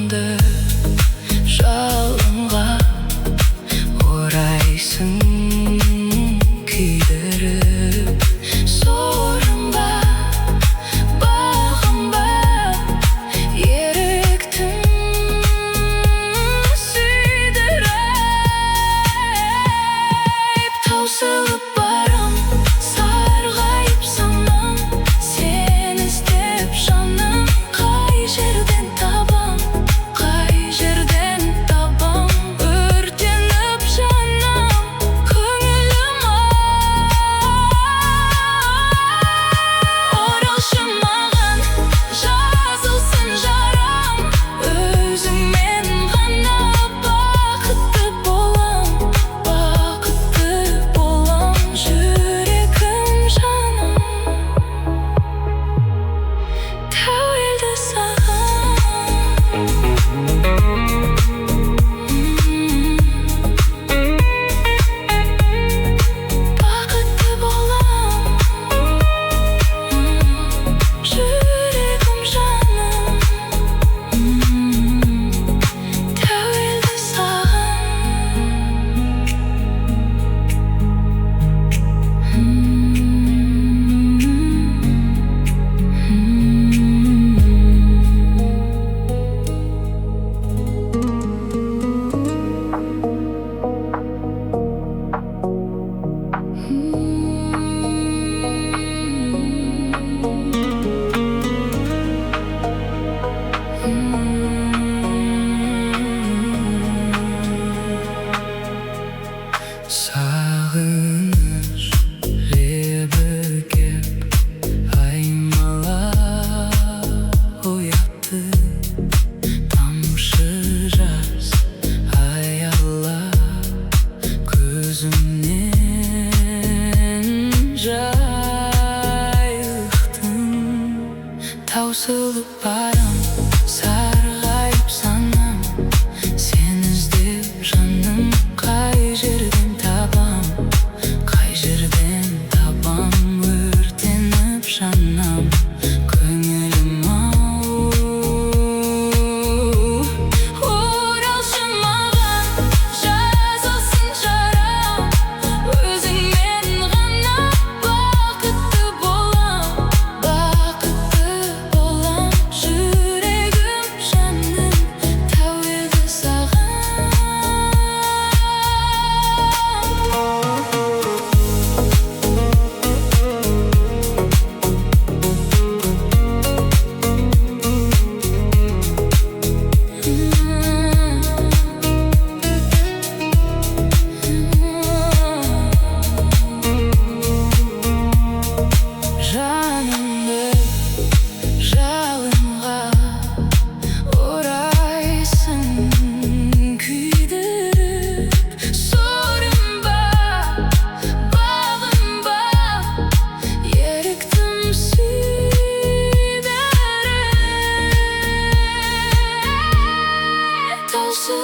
Жанымды жалынға орайсың күйдіріп. Сорым ба, бағым ба, еріктім сүйдіріп. Таусылып барам, сарғайып санам, сені іздеп, жаным, қай жерден табам, қай жерден табам? Өртеніп жанам, көңілім ау, оралшы маған, жазылсын жарам. Өзіңмен ғана бақытты болам, бақытты болам. Жүрегім, жаным, тәуелді саған. Бақытты болам, жүрегім, жаным, тәуелді саған. Сағыныш лебі кеп аймалап оятты. Тамшы жас аялап, көзімнен жайықтың. Таусылып барам, сарғайып санам, сені іздеп, жаным, қай жерден табам, қай жерден табам? Өртеніп жанам, көңілім ау, Оралшы маған, жазылсын жарам. Өзіңмен ғана бақытты болам, бақытты болам. Жүрегім, жаным, тәуелді саған. Жанымды жалынға орайсың күйдіріп. Сорым ба, бағым ба, еріктім сүйдіріп. Таусылып